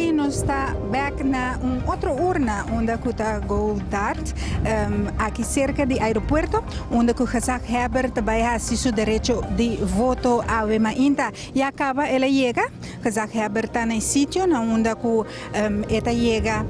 aki nos ta bek na un otro urna unda ku ta Gold Dart, aki serka di aeropuerto, unda ku Gezaghebber ta bai hasi su derecho di voto awe mainta. Ya kaba el a yega, Gezaghebber ta na e sitio na unda ku e ta yega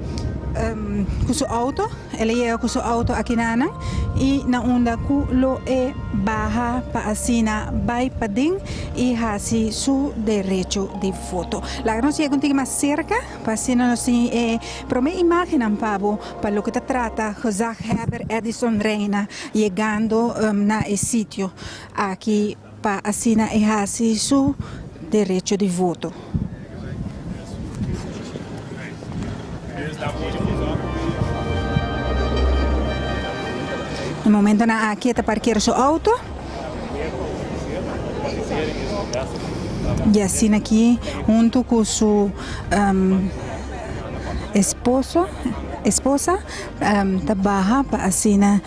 ku su auto, el a yega ku su auto akinanan i na unda ku lo e baha pa asina bai paden i hasi su derecho di voto. Laga nos yega un tiki mas serka pa asina nos tin e prome imagennan pa bo pa loke ta trata Gezaghebber Edison Reina yegando na e sitio aki. Pa asina e hasi su derecho di voto. E momentonan aki e ta parker su auto. Y asina aki hunto cu su esposo, esposa ta baha pa asina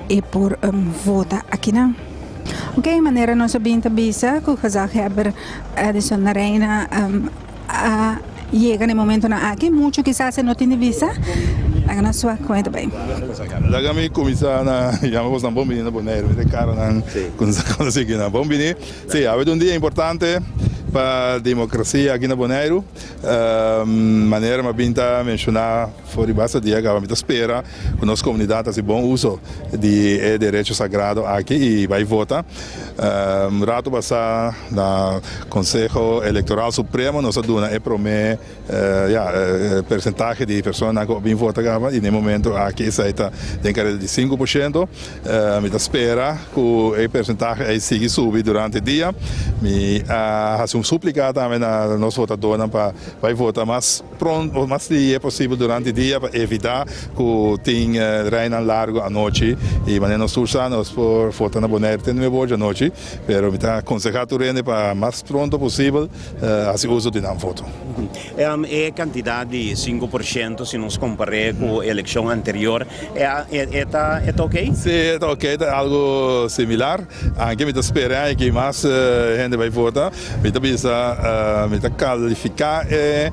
e por vota akinan. Ok, manera nos a bin ta bisa ku gezaghebber Edison Reina a yega na e momentonan aki, muchu kisas e no tin di bisa. Laga nos wak kon e ta bai. Laga mi kuminsá na yama bosnan bon bini na Boneiru. Mi ta e karanan ku nos a konosí aki nan. Bon bini. Sí, awe ta un dia importante pa demokrasia aki na Boneiru. Manera mi a bin ta menshoná For di basta dia kaba mi ta spera ku nos komunidat hasi bon uso di e derecho sagrado aki i bai vota. Un ratu pasá na Konseho Elektoral Supremo nos a duna e promé ya persentahe di personanan ku a bin vota kaba i na e momento aki esei ta den kareda di 5%. Mi ta spera ku e persentahe ei sigui subi durante dia. Mi a hasi un súplika tambe na nos votadónan pa bai vota mas. Pronto, mas di e posibel durante dia pa evita cu tin rijnan largo anochi y manera nos tur sa nos por vota na Bonaire te nuebe or di anochi, pero mi ta conseha tur hende pa mas pronto posibel haci uso di nan voto. E cantidad di 5% si nos compare cu eleccion anterior e ta ok? Si e ta ok, ta algo similar, anke mi ta spera aki mas hende bay vota. Mi ta bisa, mi ta kalifiká e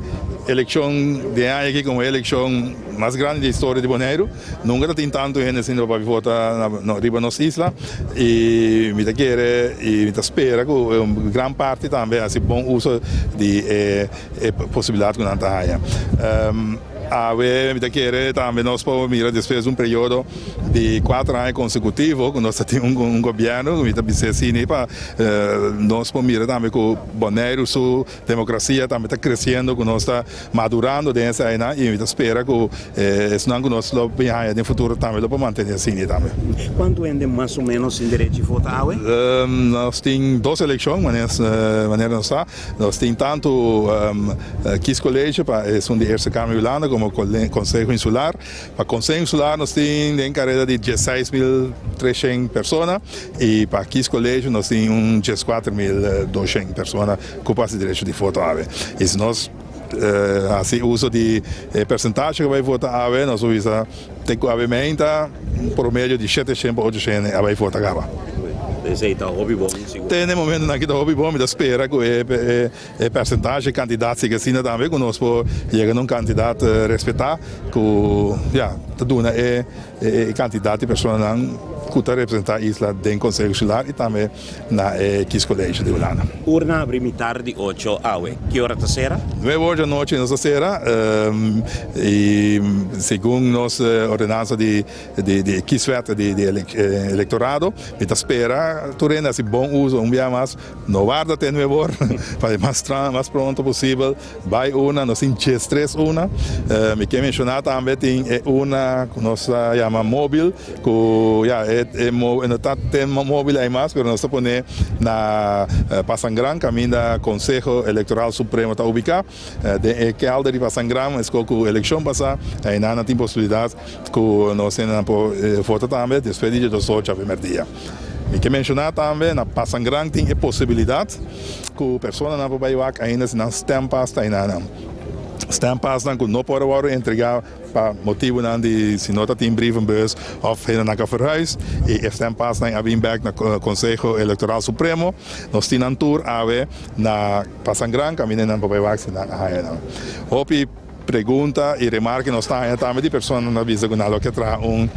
elekshon di e aña aki komo e elekshon mas grandi di historia di Boneiru. Nunka ta tin tantu hende asina pa vota riba nos isla i mi ta kere i mi ta spera ku un gran parti tambe hasi bon uso di e posibilidat ku nan ta haña. Awe mi ta kere tambe nos por mira despues di un periodo di cuatro aña consecutivo cu nos ta tin un gobierno, mi ta bisa asina pa nos por mira tambe cu Boneiru su democracia tambe ta creciendo, cu nos ta madurando den esainan y mi ta spera cu esnan cu nos lo bin haya den futuro tambe lo por mantene asina tambe. Cuanto hende mas o menos tin derecho di vota awe? Nos tin dos eleccion manera nos sa. Nos tin tantu Kiescollege pa esun di Eerste Kamer Hulanda komo Konseho Insular. Pa Konseho Insular nos tin den kareda di 16.300 persona i pa Kiescollege nos tin un 14.200 persona ku por hasi derecho di voto awe. I si nos hasi uso di e persentashe ku bai vota awe nos por bisa te ku awe meinta un promedio di 700 pa 800 a bai vota kaba. Esei ta hopi bon sigur. Te na e momentonan aki ta hopi bon, mi ta spera ku e persentashe, e kantidat sigui asina tambe ku nos por yega na un kantidat respetá ku ya ta duna e kantidat di personanan ku ta representá isla den Konseho Insular i tambe na e Kiescollege di Hulanda. Urna abri mitar di ocho awe. Ki ora ta sera? Nuebe or di anochi nos ta sera i segun nos ordenansa di di kieswet di electorado mi ta spera tur hende haci bon uso un bia mas no warda te nuebe or pa e mas mas pronto posibel bay urna nos tin 13 urna mi ke menciona tambe tin e urna cu nos ta yama mobil cu ya e no ta te mobil ey mas pero nos ta pone na Pasangran caminda Conseho Electoral Supremo ta ubica. Den e kelder di Pasangran meskos ku elekshon pasá, einan nan tin posibilidat ku nos hendenan por vota tambe despues di diesocho awe mèrdia. Mi ke menshoná tambe na Pasangran tin e posibilidat ku personanan por bai wak ainda si nan stempas ta einan. Stempasnan ku no por a wòrdu entregá pa motibunan di si no ta tin brievenbus òf hendenan ka verhuis i e stempasnan a bin bèk na Konseho Elektoral Supremo. Nos tin nan tur awe na Pasangran kaminda nan por bai wak si nan a haña nan. Hopi pregunta i remarke nos ta haña tambe di personanan ta bisa ku nan lo ke traha un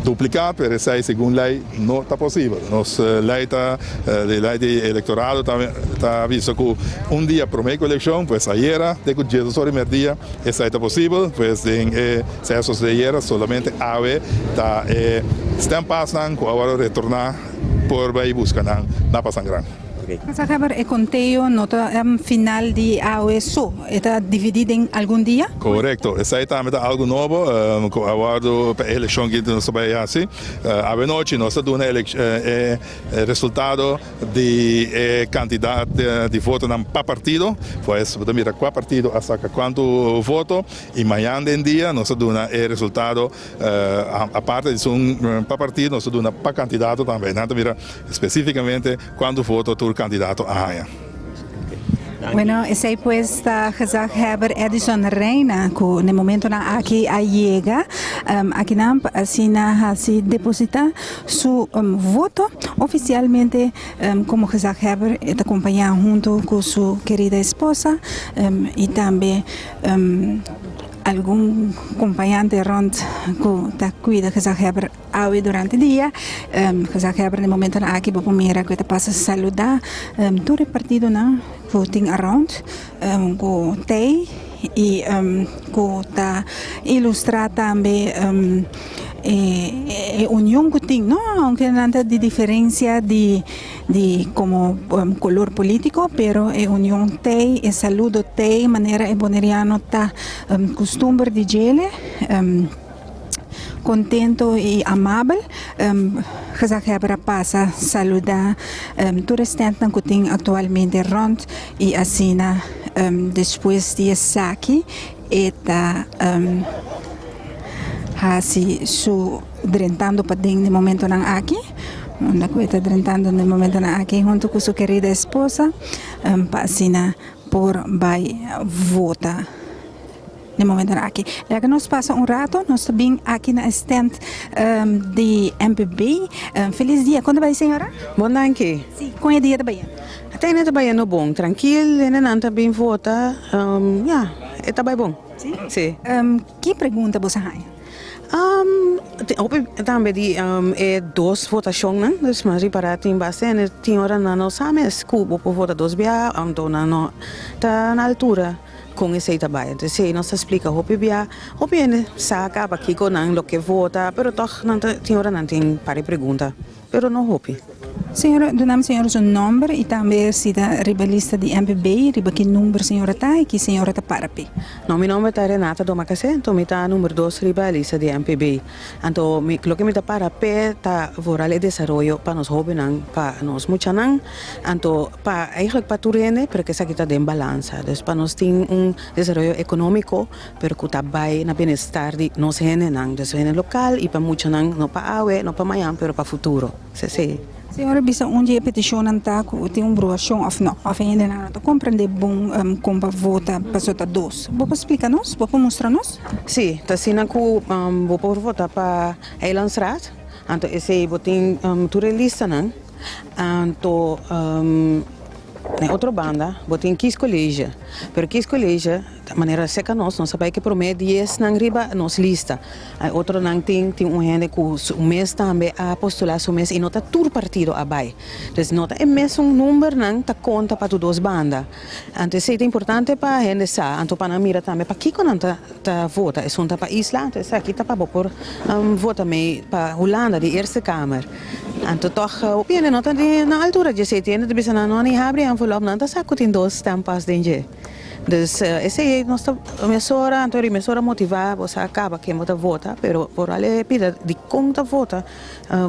duplikat pero esei segun lei no ta posibel. Nos lei ta di lei di elektorado ta ta bisa ku un dia prome ku elekshon pues ayera te ku diesdos ora di merdia esei ta posibel pues den e sesos di ayera solamente awe ta e stempasnan ku a wòrdu retorná por bai buska nan na Pasangran. Gezaghebber, e konteo no ta final di awe so, e ta dividí den algun dia? Korekto, esei tambe ta algu nobo ku a wòrdu pa e elekshon ki nos ta bai hasi. Awe nochi nos ta duna e resultado di e kantidat di votonan pa partido, pues bo ta mira kua partido a saka kuantu voto i mañan den dia nos ta duna e resultado aparte di esun pa partido nos ta duna pa kandidato tambe. Nan ta mira spesífikamente kuantu voto tur kandidato a haña. Bueno, esei pues ta gezaghebber Edison Reina ku na e momentonan aki a yega akinan pa asina hasi depositá su voto ofisialmente komo gezaghebber. E ta kompañá huntu ku su kerida esposa i tambe algun kompañante rònt ku ta kuida gezaghebber. Awe durante dia, gezaghebber na e momentonan aki bo por mira ku e ta pasa saluda tur e partidonan ku tin around ku tei i ku ta ilustra tambe e union ku tin no, aunke nan ta di diferensia di komo kolor politiko pero e union tei, e saludo tei manera e boneriano ta kustumber di djele. Contento y amabel Gezaghebber a pasa saluda tur e stentnan cu tin actualmente rond y asina despues di esaki e ta haci su drentando paden di momentonan aki unda cu e ta drentando den momentonan aki hunto cu su kerida esposa pa asina por bay vota. Den momentonan aki. Laga nos pasa un rato, nos ta bin aki na e stand di MPB. Felis dia, kon ta bai señora? Bon danki. Si, kon e dia ta bayendo? Atende ta bayendo bon, trankil, hendenan ta bin vota, ya, e ta bai bon. Si? Si. Ki pregunta bo sa haña? Hopi tambe di e dos votashonnan, dus mi a ripará tin basta hende tin ora nan no sa mes ku bo por vota dos bia, anto nan no ta na altura. Kon esei ta bai? Entonces esei nos ta splika hopi bia, hopi hende sa kaba kiko nan lo ke vota, pero tòg nan ta tin ora nan tin par di pregunta, pero no hopi. Señora, duna mi señora su nomber y tambe si ta riba lista di MPB, riba ki number señora ta y ki señora ta para p'e. No, mi nomber ta Renata Domacassé, anto mi ta number dos riba e lista di MPB. Anto mi loke mi ta para p'e ta vooral e desaroyo pa nos hobennan, pa nos muchanan. Anto pa eigenlijk pa tur hende, pero ku esaki ta den balansa. Dus pa nos tin un desaroyo ekonómiko, pero ku ta bai na bienestar di nos hendenan, dus hende lokal i pa muchanan, no pa awe, no pa mañan, pero pa futuro. Esei. Señor a bisa un di e petishonnan ta ku tin un bruashon òf no, òf e hendenan no ta komprendé bon kon pa vota pasobra ta dos. Bo por splika nos? Bo por mustra nos? Sí, ta asina ku bo por vota pa Eilandsraad, anto esei bo tin tur e listanan. Anto na otro banda bo tin kiescollege, pero kiescollege ta manera cerca nos, nos a bai ke prome diesnan riba nos lista. Hay otronan tin tin un hende ku su mes tambe a postula su mes i no ta tur partido a bai. Entonces no ta e mesun numbernan ta konta pa tur dos banda. Anto esei ta importante pa hende sa, anto pa nan mira tambe pakiko nan ta ta vota. Esun ta pa isla, anto esaki ta pa bo por vota mei pa Hulanda di Eerste Kamer. Anto tòg hopi hende no ta den na altura dje esei. Tin hende ta bisa nan no ni habri envelop, nan ta sa ku tin dos stempas den dje. Dus esei nos ta mesora, anto ri mesora motivá bo sa kaba ken bo ta vota, pero por al e pida dikon ta vota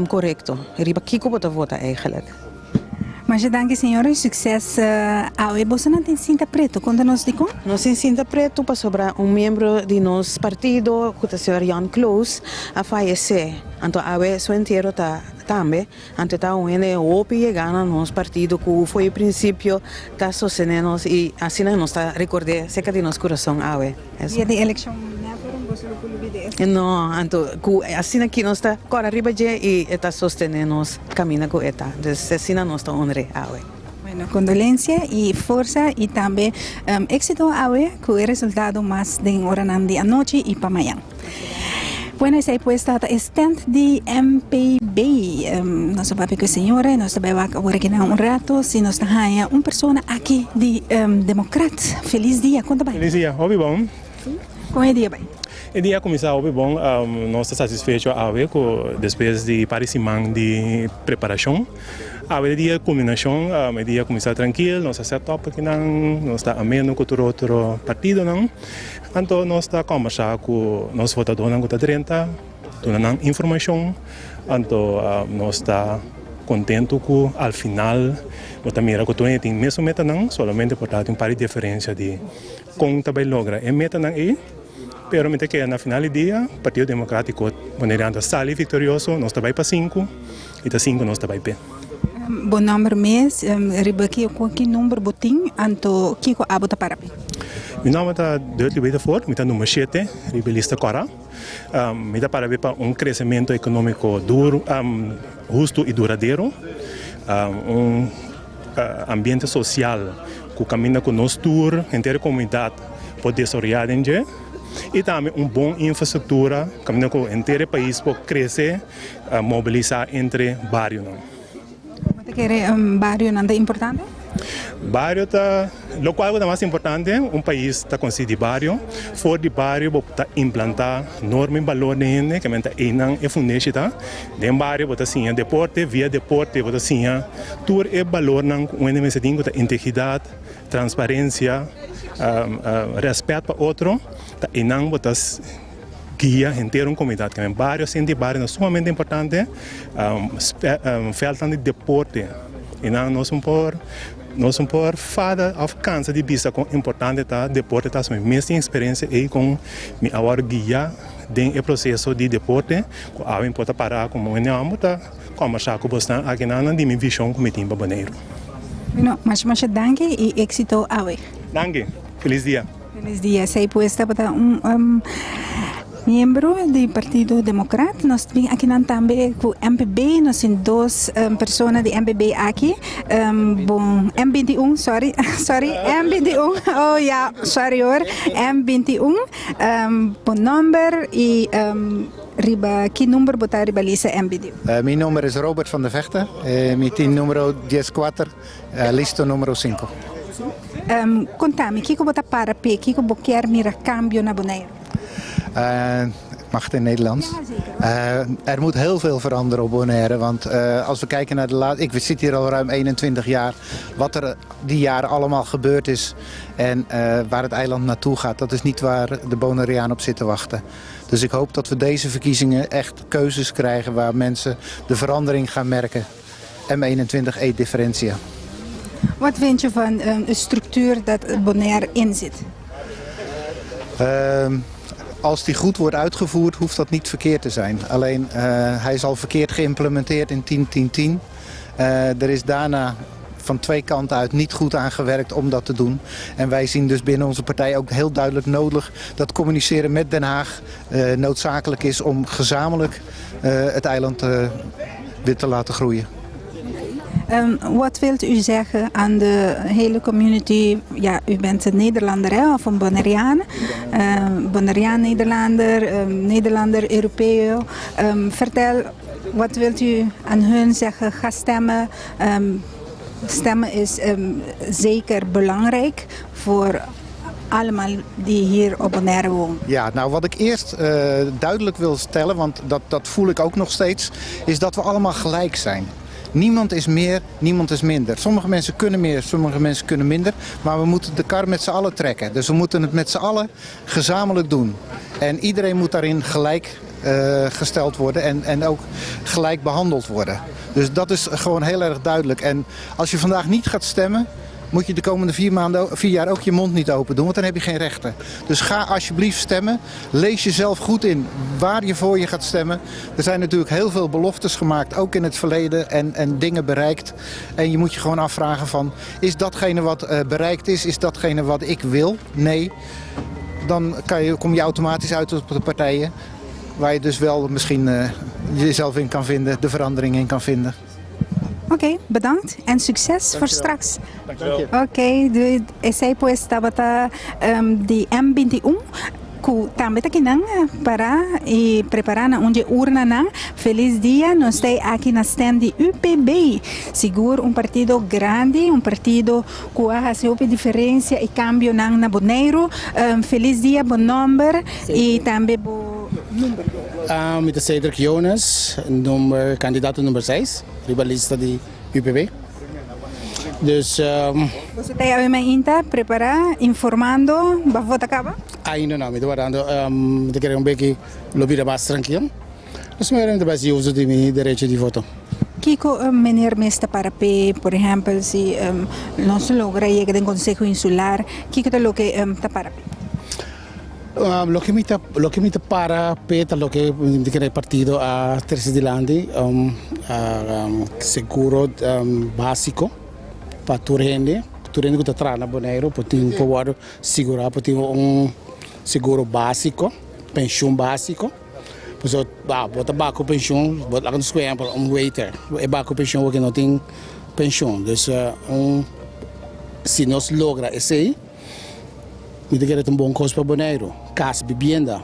korekto, riba kiko bo ta vota eigelijk. Masha danki señora y succes awe. Boso nan tin sinta preto, conta nos dicon? Nos tin sinta preto pasobra un miembro di nos partido cu ta señor Jan Kloos a fayece, anto awe su entiero ta. tambe, anto ta un hende hopi yega na nos partido ku for e prinsipio ta sostené nos i asina nos ta rekord'é serka di nos kurason awe. Dia di elekshon never boso lo por lubida esei. No, anto ku asina ki nos ta kòrda riba dje i e ta sostené nos kaminda ku e ta. Dus asina nos ta honr'é awe. Bueno, kondolensia i forsa i tambe éksito awe ku e resultado mas den oranan di anochi i pa mañan. Bueno, esei pues tabata e stand di MPB. Nos a papia ku e señora i nos ta bai wak awor aki nan un rato si nos ta haña un persona aki di Demokrat. Felis dia, kon ta bai? Felis dia, hopi bon. Kon e dia bai? E dia a kuminsá hopi bon. Nos ta satisfecho awe ku despues di par di siman di preparashon. Awe e dia kulminashon, e dia a kuminsá trankil, nos a set up akinan, nos ta ameno ku tur otro partidonan. Anto nos ta kòmbersá ku nos votadónan ku ta drenta, duna nan informashon. Anto nos ta kontentu ku al final bo ta mira ku tur hende tin mesun metanan, solamente por ta tin un par di diferensia di kon ta bai logra e metanan ei. Pero mi ta kere na final di dia Partido Democratico Boneriano ta sali victorioso, nos ta bai pa sinku y ta sinku nos ta bai p'e. Bo nomber mes, riba ki ki number bo tin, anto kiko abo ta para p'e? Mi nomber ta Dudley Wedervoort, mi ta number shete riba e lista kòrá. Mi ta para p'e pa un kresementu ekonómiko duru, hustu y duradero, un ambiente sosial ku kaminda ku nos tur, henter e komunidat, por desaroyá den dje i tambe un bon infrastruktura kaminda ku henter e pais por krese, mobilisá entre barionan. Bo ta kere barionan ta importante? Bario ta lokual ku ta mas importante, un pais ta konsistí di bario, for di bario bo ta implantá norma i balor den hende, ke men ta einan e fundeshi ta. Den bario bo ta siña deporte, via deporte bo ta siña tur e balornan ku un hende mester tin ku ta integridat, Transparencia, respet pa otro, ta einan bo ta guia henter un comunidad. Kende bario sinti bario ta sumamente importante, veldnan di deporte, einan nos no por nos no por fada of cansa di bisa con importante ta deporte ta. Mi mes tin experiencia ei con mi a worde guia den e proceso di deporte cu awe mi por ta para como un hende homber ta Kombersá ku bosnan akinan di mi vishon ku mi tin pa Boneiru. Bueno, masha masha danki i éksito awe. Danki. Felis dia. Felis dia. Esei pues tabata un miembro di Partido Demokrat. Nos bin akinan tambe ku MPB. Nos tin dos persona di MPB aki. Bon, M 21, sorry, sorry, M 21. Oh ya, sorry hoor. M 21. Bo nomber i. Riba ki number bo ta riba lista MBD? Mi nomber is Robert van der Vegte, mi tin numero dieskuater, listo numero sinku. Konta mi, kiko bo ta para p'e? Kiko bo kier mira kambio na Boneiru? Mag het in Nederlands? Ja, zeker. Er moet heel veel veranderen op Bonaire, want als we kijken naar de laatste, ik zit hier al ruim 21 jaar, wat er die jaren allemaal gebeurd is en waar het eiland naartoe gaat, dat is niet waar de Bonaireanen op zitten wachten. Dus ik hoop dat we deze verkiezingen echt keuzes krijgen waar mensen de verandering gaan merken. M21 E Differentia. Wat vind je van de structuur dat Bonaire in zit? Als die goed wordt uitgevoerd, hoeft dat niet verkeerd te zijn. Alleen hij is al verkeerd geïmplementeerd in 10-10-10. Er is daarna van twee kanten uit niet goed aan gewerkt om dat te doen. En wij zien dus binnen onze partij ook heel duidelijk nodig dat communiceren met Den Haag noodzakelijk is om gezamenlijk het eiland weer te laten groeien. Wat wilt u zeggen aan de hele community? Ja, u bent een Nederlander hè, of een Bonaireaan. Bonaireaan Nederlander, Nederlander, Europeër. Vertel, wat wilt u aan hun zeggen? Ga stemmen. Stemmen is zeker belangrijk voor allemaal die hier op Bonaire wonen. Ja, nou wat ik eerst duidelijk wil stellen, want dat voel ik ook nog steeds, is dat we allemaal gelijk zijn. Niemand is meer, niemand is minder. Sommige mensen kunnen meer, sommige mensen kunnen minder. Maar we moeten de kar met z'n allen trekken. Dus we moeten het met z'n allen gezamenlijk doen. En iedereen moet daarin gelijk gesteld worden en ook gelijk behandeld worden. Dus dat is gewoon heel erg duidelijk. En als je vandaag niet gaat stemmen, Moet je de komende 4 maanden, 4 jaar ook je mond niet open doen, want dan heb je geen rechten. Dus ga alsjeblieft stemmen. Lees jezelf goed in waar je voor je gaat stemmen. Er zijn natuurlijk heel veel beloftes gemaakt, ook in het verleden, en dingen bereikt. En je moet je gewoon afvragen van, is datgene wat bereikt is, is datgene wat ik wil? Nee. Dan kom je automatisch uit op de partijen waar je dus wel misschien jezelf in kan vinden, de verandering in kan vinden. Oké, bedankt en succes voor straks. Dankjewel. Oké, okay, esei pues tabata di M21 ku tambe ta akinan para i prepará na un urnanan. Felis dia, nos ta aki na stand di UPB. Sigur un partido grandi, un partido ku a hasi diferensia i kambionan na Boneiru. Felis dia, bo nòmber i tambe bo number. Mi ta Cedric Jonas, kandidato number 6, riba lista di UPB. Dus Bo ta ainda prepará, informando, bo a vota kaba? Ainda no, mi ta wardando, mi ke un beki lo bira mas trankil. Dus mi ta hasi uso di mi derecho di voto. Kiko meneer mes ta para p'e, por ehèmpel, si nos logra yega na Konseho Insular, kiko ta loke ta para p'e? Loke mi ta para p'e ta loke e partido a trese dilanti, seguro básiko pa tur hende, tur hende ku ta traha na Boneiru, por tin por sigurá, por tin un seguro básiko, penshun básiko. Pues, bo ta baha ku penshun, laga nos ehèmpel, un waiter, e baha ku penshun pasobra no tin penshun. Dus si nos logra esei, mi ta kere un bon kos pa Boneiru. Kas, bibienda,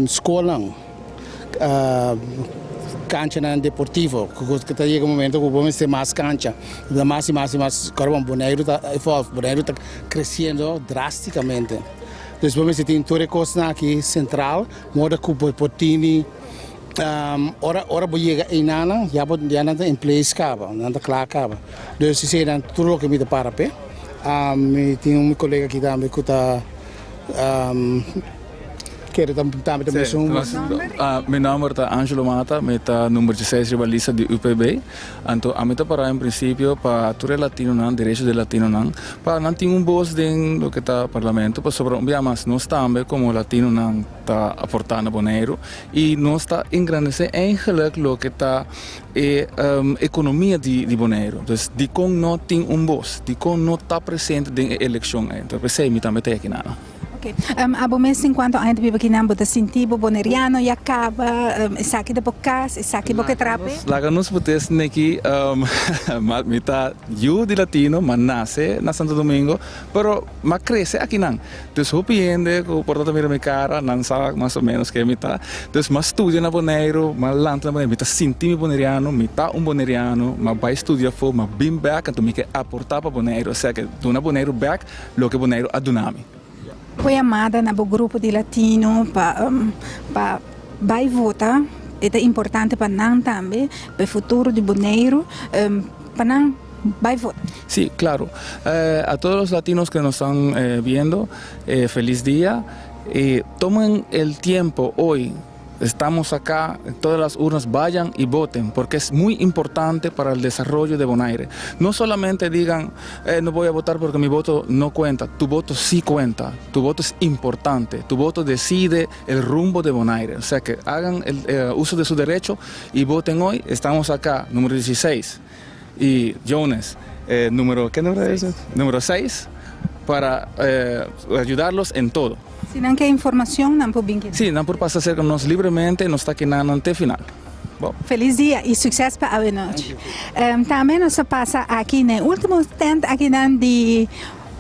skol, kancha deportivo, ku ta yega un momento ku bo tin mas kancha, mas i mas i mas, awor Boneiru ta evolve, Boneiru ta kresiendo drástikamente. Dus bo tin tur kos aki sentral, moda ku por tin ora bo yega einan, ya nan ta in place kaba, nan ta kla kaba. Dus esei ta tur loke mi ta para p'e. Mi tin un kolega aki tambe ku ta ke tambe tambe un Mi nòmber ta Angelo Mata, mi ta number 16 riba lista di UPB. Anto, ami ta para en prinsipio pa tur latinonan, derecho di latinonan, pa nan tin un bos den loke ta parlamento, pasobra un bia mas nos tambe komo latinonan ta aportá na Boneiru i nos ta engrandesé eigenlijk loke ta e ekonomia di Boneiru. Dus dikon no tin un bos, dikon no ta presente den e elekshon. Anto, p'esei mi tambe ta aki nan. Ok. Abo mes enkuanto aña ta biba akinan, bo ta sinti bo boneriano ya kaba, esaki ta bo kas, esaki bo ke traha p'e? Laga nos put'e neki, mi ta yu di latino, m'a nase na Santo Domingo, pero m'a krese akinan. Dus hopi hende ku por ta mira mi kara, nan sa mas o menos ken mi ta. Dus m'a studia na Boneiru, m'a lanta na Boneiru, mi ta sinti mi boneriano, mi ta un boneriano, m'a bai studia afó, m'a bin bèk, anto mi ke aportá pa Boneiru, osea ke duna Boneiru bèk loke Boneiru a duna mi. Bo yamada na bo grupo di latino pa bai vota, ta importante pa nan tambe, pa e futuro di Boneiru, pa nan bai vota. Sí, claro. A todos los latinos que nos están viendo, feliz día. Tomen el tiempo hoy. Estamos acá, en todas las urnas, vayan y voten, porque es muy importante para el desarrollo de Bonaire. No solamente digan, "No voy a votar porque mi voto no cuenta". Tu voto sí cuenta, tu voto es importante, tu voto decide el rumbo de Bonaire. O sea que hagan el uso de su derecho y voten hoy. Estamos acá, número 16. Y Jonas, número, ¿qué número es? Número 6, para ayudarlos en todo. Si nan ke informashon, nan por bin. Sí, nan por pasa serka nos libremente, nos ta akinan te final. Bon. Felis dia i sukses pa awe nochi. Tambe nos a pasa aki na último tent aki nan di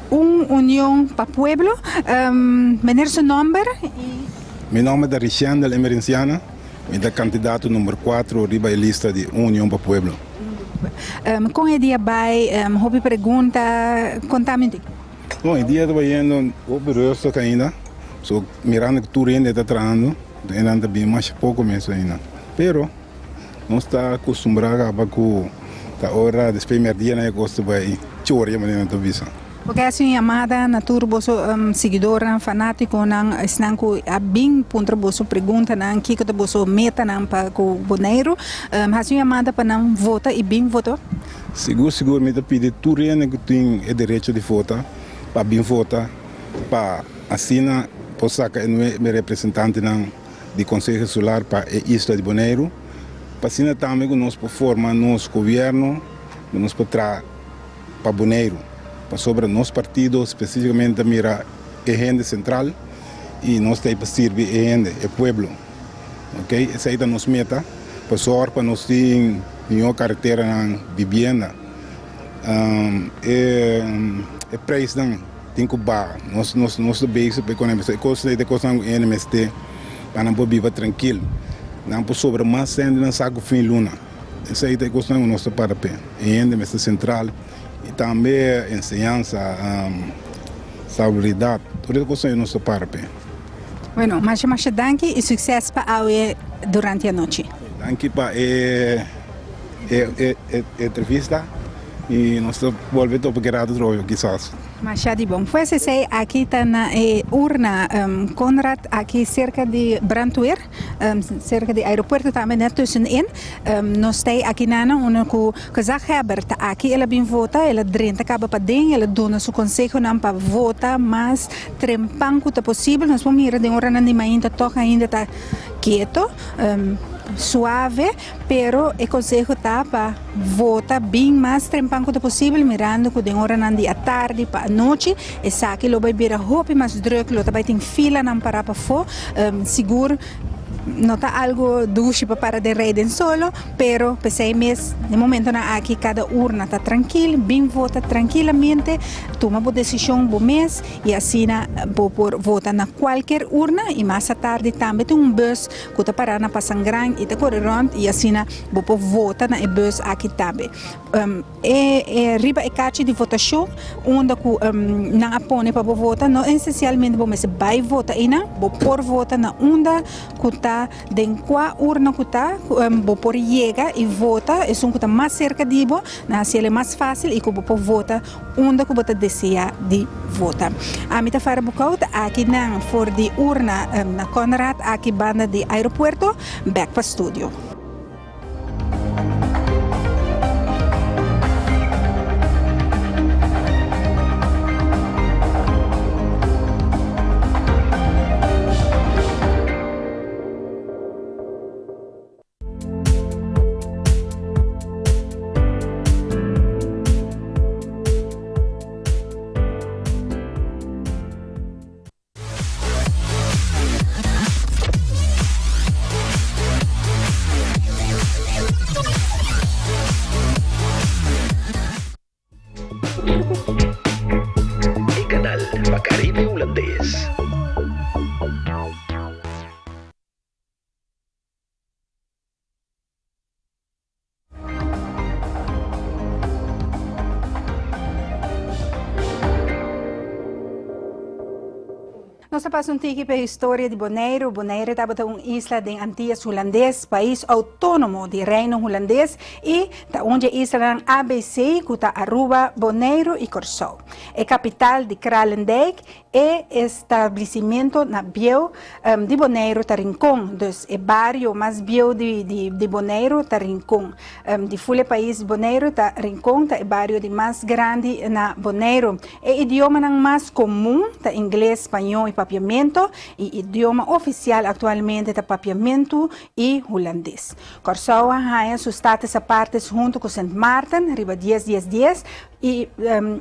Un Union pa Pueblo. Meneer, su nòmber? Mi nòmber ta Richendel Emerenciana, mi ta kandidato number 4 riba e lista di Un Union pa Pueblo. Kon e dia bai, hopi pregunta, konta mi. Bon, e dia ta bayendo hopi rustig ainda. So, mirando ku tur hende ta trahando, ainda ta bin mas poko mes ainda. Pero nos ta akustumbrá kaba ku ta ora despues mèrdia nan e kos ta bai choria manera nan ta bisa. Bo ke hasi un yamada na tur boso siguidornan, fanátikonan, esnan ku a bin puntra boso preguntanan, kiko ta boso metanan pa ku Boneiru. Hasi un yamada pa nan vota i bin vota. Sigur sigur mi ta pidi tur hende ku tin e derecho di vota pa bin vota pa asina por saka e nuebe representantenan di Konseho Insular pa e isla di Boneiru, pa asina tambe ku nos por forma nos gobièrnu ku nos por traha pa Boneiru, pasobra nos partido spesífikamente ta mira e hende sentral i nos ta ei pa sirbi e hende, e pueblo. Ok, esei ta nos meta, pa sòrg pa nos tin mihó kareteranan, bibienda, e preisnan tin ku baha. Nos nos nos ta bezig pa e konomi, e kos ei ta e kosnan ku hende mester pa nan por biba trankil, nan por sobra mas sèn di nan saku fin luna. Esei ta e kosnan ku nos ta para p'e. E hende mester sentral i tambe enseñansa, salubridat, tur e kosnan ei nos ta para p'e. Bueno, masha masha danki i sukses pa awe durante anochi. Danki pa e e entrevista i nos ta bolbe topa ki rato trobe kisas. Masha di bon. Pues esei aki ta na e urna Conrad aki serka di brandweer. Serka di aeropuerto tambe net tussenin. Nos ta aki nana unda ku gezaghebber ta aki el a bin vota, el a drenta kaba paden, el a duna su konsehonan pa vota mas trempan ku ta posibel. Nos por mira den oranan di mainta tòg ainda ta keto, suave, pero e konseho ta pa vota bin mas trempan ku ta posibel mirando ku den oranan di atardi pa anochi esaki lo bai bira hopi mas drùk, lo ta bai tin filanan pará pafó. Sigur no ta algo dushi pa para den rei den solo, pero p'esei mes den momentonan aki kada urna ta trankil, bin vota trankilamente, tuma bo desishon bo mes i asina bo por vota na kualker urna i mas atardi tambe tin un bus ku ta pará na Pasangran i ta kore rònt i asina bo por vota na e bus aki tambe. E riba e kachi di votashon unda ku nan a pone pa bo vota no esensialmente bo mester bai vota einan, bo por vota na unda ku ta den kua urna ku ta bo por yega i vota esun ku ta mas serka di bo, nan hasiel e mas fásil i ku bo por vota unda ku bo ta deseá di vota. Ami ta Farah Boekhout aki nan for di urna na Conrad aki banda di aeropuerto bek pa studio. E kanal pa Karibe Hulandes. Nos ta pasa un tiki p'e historia di Boneiru. Boneiru tabata un isla den Antillas Hulandes, pais outónomo di Reino Hulandes i ta un dje islanan ABC ku ta Aruba, Boneiru i Kòrsou. E kapital di Kralendijk E establisimentu na bieu di Boneiru ta Rincon, dus e bario mas bieu di Boneiru ta Rincon. Di ful e pais Boneiru ta Rincon ta e bario di mas grandi na Boneiru. E idiomanan mas komun ta ingles, spañó i papiamentu, i idioma ofisial aktualmente ta papiamentu i hulandes. Kòrsou a haña su status apartes huntu ku Sint Maarten riba dies dies dies, I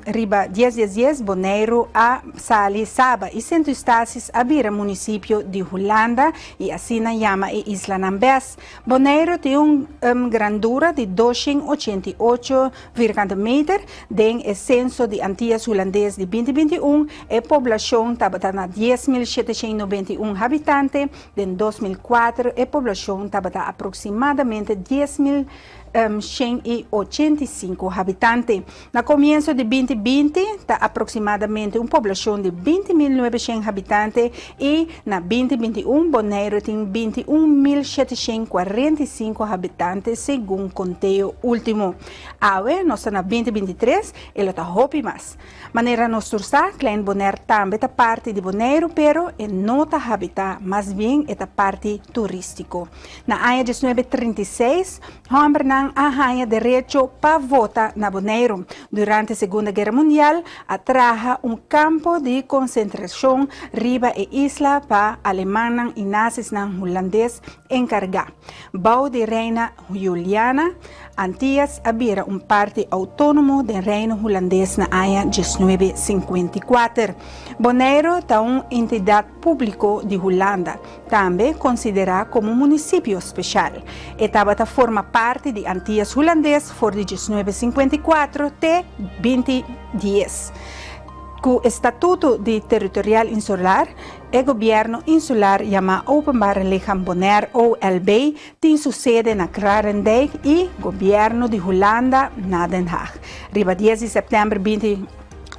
riba dies dies dies Boneiru a sali Saba i Sint Eustatius a bira munisipio di Hulanda i asina yama e islanan bes. Boneiru tin un grandura di doshen ochenta i ocho vierkante meter. Den e senso di Antias Hulandes di binti binti un e poblashon tabata na 10.791 habitante, den 2004 e poblashon tabata aproksimadamente 10.000. 185 habitante. Na komienso di binti binti ta aproksimadamente un poblashon di 20.900 habitante i na 2021 Boneiru tin 21.745 habitante segun konteo último. Awe nos ta na 2023 e lo ta hopi mas. Manera nos tur sa, Klein Bonaire tambe ta parti di Boneiru pero e no ta habitá, mas bien e ta parti turístiko. Na aña 1936, hòmbernan. Hulandesnan a haña derecho pa vota na Boneiru. Durante Segunda Guera Mundial a traha un kampo di konsentrashon riba e isla pa alemannan i nazisnan hulandes enkargá. Bou di Reina Juliana, Antias a bira un parti outónomo den Reino Hulandes na aña 1954. Boneiru ta un entidat públiko di Hulanda, tambe konsiderá komo munisipio speshal. E tabata forma parti di Antias Hulandes for di 1954 te 2010. Ku e Statuto di Territorial Insular, e gobièrnu insular yamá Openbare Lichaam Bonaire, OLB, tin su sede na Kralendijk i gobièrnu di Hulanda na Den Haag. Riba dies di sèptèmber 20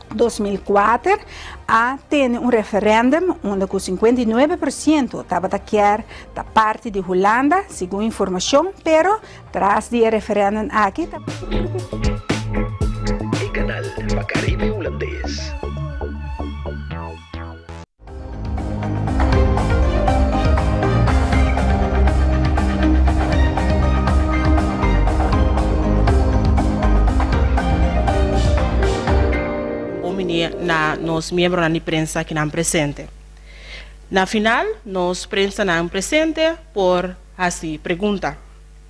2004 a tene un referèndum unda ku 59% tabata kier ta parti di Hulanda, segun informashon, pero tras di e referèndum aki ta. E kanal pa Karibe Hulandes. Bon bini na nos miembronan di prensa kinan presente. Na final nos prensanan presente por hasi pregunta.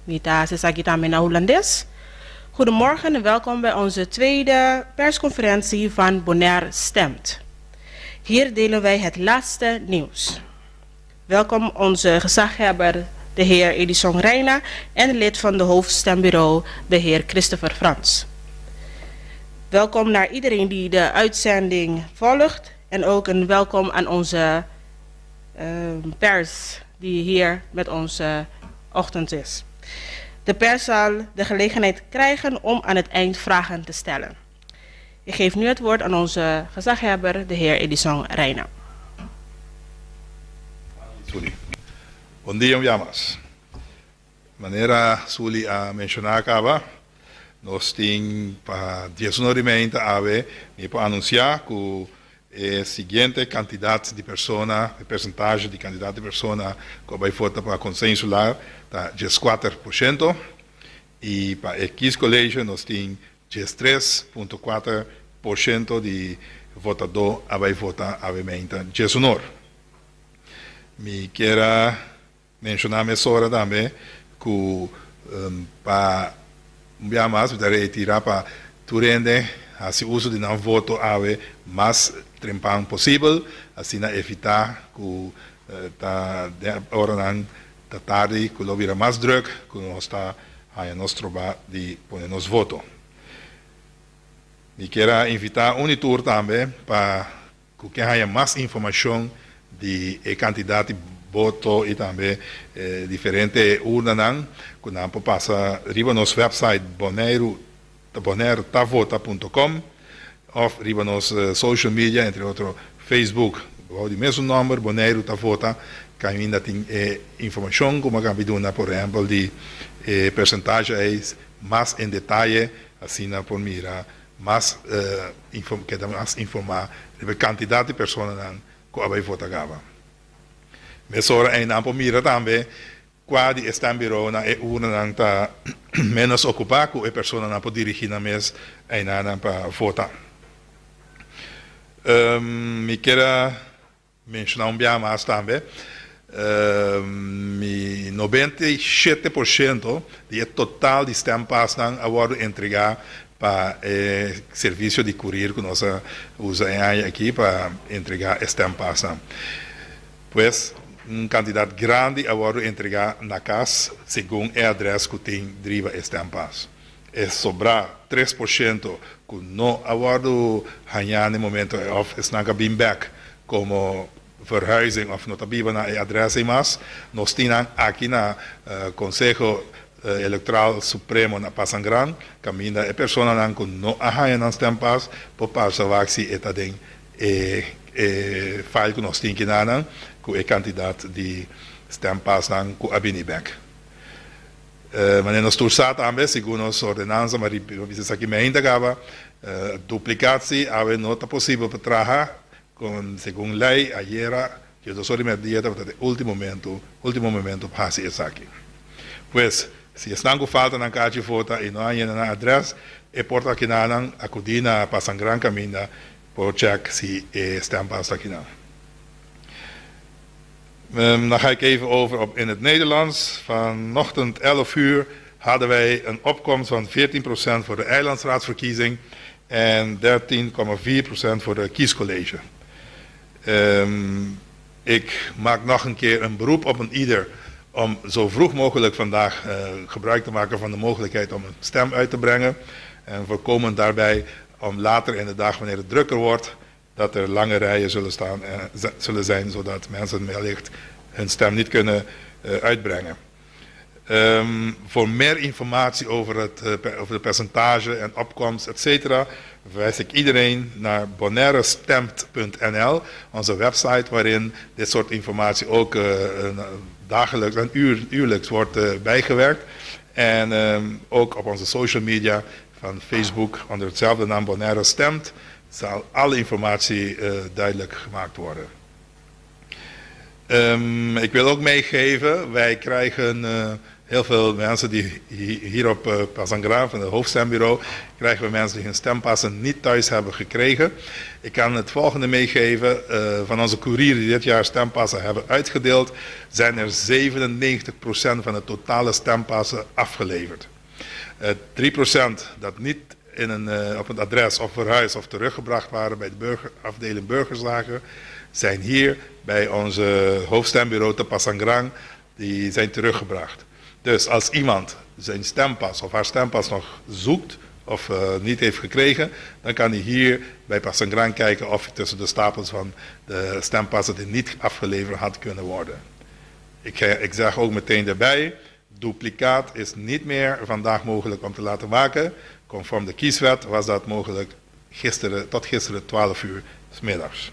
Mi ta hasi esaki tambe na Hulandes. Goedemorgen en welkom bij onze tweede persconferentie van Bonaire Stemt. Hier delen wij het laatste nieuws. Welkom onze gezaghebber, de heer Edison Rijna, en lid van de hoofdstembureau, de heer Christopher Frans. Welkom naar iedereen die de uitzending volgt en ook een welkom aan onze pers die hier met ons ochtend is. De pers zal de gelegenheid krijgen om aan het eind vragen te stellen. Ik geef nu het woord aan onze gezaghebber, de heer Edison Rijna. Suli. Bon dia un bia mas. Manera Suli a menshoná kaba, nos tin pa 11 or i meinta awe mi por anunsiá ku e siguiente kantidat di persona, e persentahe di kantidat di persona ku a bai vota pa Konseho Insular ta 14% i pa e Kiescollege nos tin 13.4% di votadó a bai vota awe meinta 11 or. Mi kier a menshoná mesora tambe ku pa un bia mas mi ta reitira pa tur hende hasi uso di nan voto awe mas trempan posibel, asina evitá ku ta den oranan ta tardi ku lo bira mas drùk ku nos ta haña nos trobá di pone nos voto. Mi kier a invitá un i tur tambe pa Ku ke haña mas informashon di e kantidat di boto i tambe diferente urnanan ku nan por pasa riba nos wèpsait Boneiru bonairtavota punto com òf riba nos social media entre otro Facebook bou di mesun nòmber Boneiru ta vota kaminda tin e informashon ku bo a kabi duna por ehèmpel di e persentahe ei mas en detaye asina por mira Mas keda mas informá riba e kantidat di personanan ku a bai vota kaba. Mesora einan por mira tambe kua di e stembureaunan e urnanan ta ménos okupá ku e personanan por dirigí nan mes einanan pa vota. Mi kier a Menshoná un biaha mas tambe, mi 97% di e total di stempasnan a wòrdu entregá pa e servisio di kurir ku nos a usa e aña aki pa entregá e stempasnan. Pues, un kantidat grandi a wòrdu entregá na kas segun e adrès ku tin riba e stempas. E sobrá 3% ku no a wòrdu hañá na e momento ei òf esnan ku a bin bèk komo verhuizing òf no ta biba na e adrès ei mas, nos tin nan aki na Konseho Elektoral Supremo na Pasangran kaminda e personanan ku no a haña nan stempas por pasa wak si e ta den e e file ku nos tin kinanan ku e kantidat di stempasnan ku a bini bèk. Manera nos tur sa tambe, segun nos ordenansa, ma bisa esaki mi ainda kaba, duplikat si awe no ta posibel pa traha kon segun lei ayera 12 or di merdia tabata e ultimo momento, ultimo momento pa hasi esaki. Pues, Si esnan ku falta nan kachi vota i no a yena nan adrès, e por ta kinanan akudí na Pasangran kaminda por chèk si e stempas ta kinan. Dan ga ik even over op in het Nederlands. Vanochtend 11 uur hadden wij een opkomst van 14% voor de eilandsraadsverkiezing en 13,4% voor de kiescollege. Um, ik maak nog een keer een beroep op een ieder om zo vroeg mogelijk vandaag uh, gebruik te maken van de mogelijkheid om een stem uit te brengen. En voorkomen daarbij om later in de dag, wanneer het drukker wordt, dat er lange rijen zullen, staan, eh, zullen zijn, zodat mensen wellicht hun stem niet kunnen uh, uitbrengen. Um, voor meer informatie over, het, uh, over de percentage en opkomst, et cetera, verwijs ik iedereen naar bonairestempt.nl, onze website waarin dit soort informatie ook uh, dagelijks en uur, uurlijks wordt uh, bijgewerkt. En um, ook op onze social media van Facebook onder hetzelfde naam Bonaire Stemt zal alle informatie uh, duidelijk gemaakt worden. Um, ik wil ook meegeven, wij krijgen uh, heel veel mensen die hier op uh, Passangraaf, van het hoofdstembureau, krijgen we mensen die hun stempassen niet thuis hebben gekregen. Ik kan het volgende meegeven, uh, van onze courier die dit jaar stempassen hebben uitgedeeld, zijn er 97% van de totale stempassen afgeleverd. Uh, 3% dat niet in een, uh, op het adres of verhuisd of teruggebracht waren bij de burger, afdeling burgerzaken, zijn hier bij onze hoofdstembureau te Passangrang, die zijn teruggebracht. Dus als iemand zijn stempas of haar stempas nog zoekt of uh, niet heeft gekregen, dan kan hij hier bij Passangrang kijken of tussen de stapels van de stempassen die niet afgeleverd had kunnen worden. Ik, ik zeg ook meteen daarbij, duplicaat is niet meer vandaag mogelijk om te laten maken. Conform de kieswet was dat mogelijk gisteren, tot gisteren 12 uur s middags.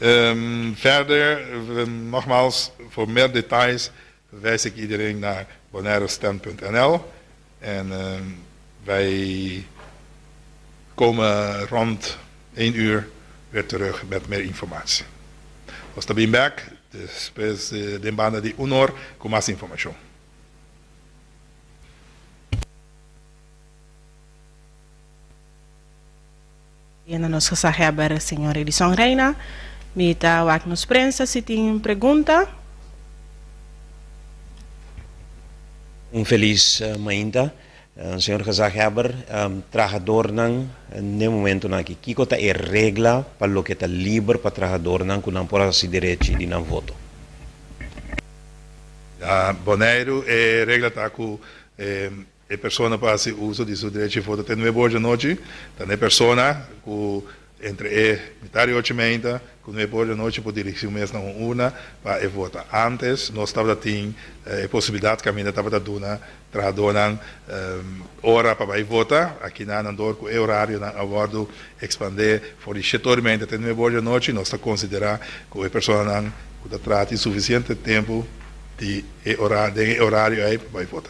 Um, verder, nogmaals, voor meer details wijs ik iedereen naar bonairestem.nl. En um, wij komen rond 1 uur weer terug met meer informatie. Nos ta bin bek despues den banda di un or ku mas informashon. Yendo nos gezaghebber señor Edison Reina. Mi ta wak nos prensa si tin pregunta. Un felis mainta, señor gezaghebber. Trahadornan n'e momentonan aki, kiko ta e regla pa loke ta liber pa trahadornan ku nan por hasi derechi di nan voto? Na Boneiru e regla ta ku e persona por hasi uso di su derechi di voto te nuebe or di anochi. Ta n'e persona ku Entre e mitar di ocho meinta ku nuebe or di anochi por dirigí su mes na un urna pa e vota. Ántes nos tabata tin e posibilidat kaminda tabata duna trahadónan ora pa bai vota. Akinan nan dor ku e orarionan a wòrdu ekspandé for di shete or di meinta te nuebe or di anochi. Nos ta konsiderá ku e personanan ku ta traha tin sufisiente tempu di e den e orario ei pa bai vota.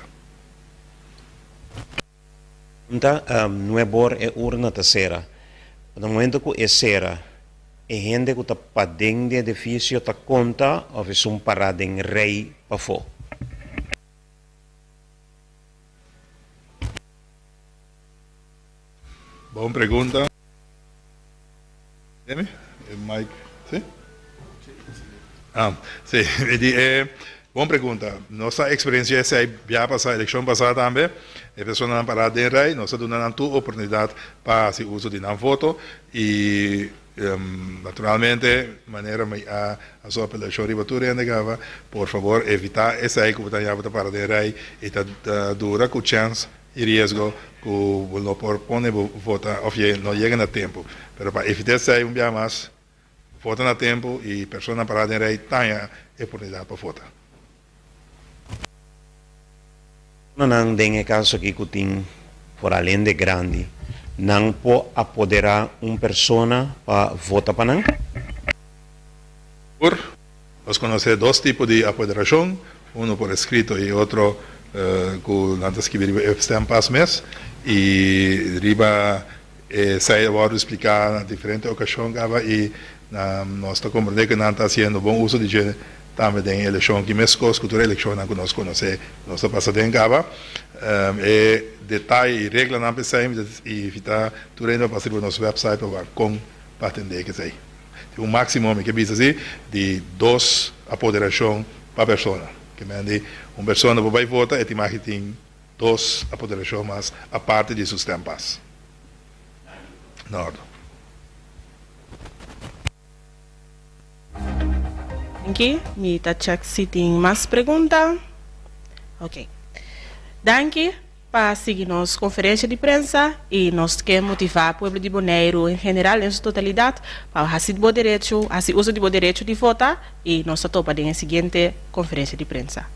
Ta nuebor e urna ta sera. Na momento ku e sera, e hende ku ta paden di edifisio ta konta òf esun pará den rei pafó? Bon pregunta. Demi? E mic, si? Ah, si. Mi di e bon pregunta. Nos a experiencia esei bia pasá, eleccion pasá tambe. E personanan pará den rij, nos a duna nan tur oportunidad pa haci uso di nan voto y naturalmente manera mi a haci apelacion riba tur hende caba, por favor evita esei cu bo ta haña bo ta para den rij y ta dura cu chens E riesgo ku bo no por pone bo vota òf ye no yega na tempu. Pero pa evitá esei un bia mas, vota na tempu i personanan pará den rei taña e oportunidat pa vota. Personanan den e kaso aki ku tin foral hende grandi, nan por apoderá un persona pa vota pa nan? Por. Nos konosé dos tipo di apoderashon, unu por eskrito i otro ku nan ta skibi riba e stempas mes. I riba esei a wòrdu spliká na diferente okashon kaba i Nan nos ta komprendé ku nan ta hasiendo bon uso di dje tambe den e elekshon aki, meskos ku tur e elekshonnan ku nos konosé nos ta pasa den kaba. E detaye i reglanan pa esei mi ta invitá tur hende pa pasa riba nos wèpsait pa wak kon pa atendé ku esei. Tin un máksimo, mi ke bisa si, di dos apoderashon pa persona. Ke men di un persona por bai vota e tin mag di tin dos apoderashon mas aparte di su stempas. Na ordo. Danki. Mi ta check si tin mas pregunta. Ok. Danki pa sigui nos conferencia di prensa y nos ke motiva pueblo di Boneiru en general en su totalidad pa haci bo derecho, haci uso di bo derecho di vota y nos ta topa den e siguiente conferencia di prensa.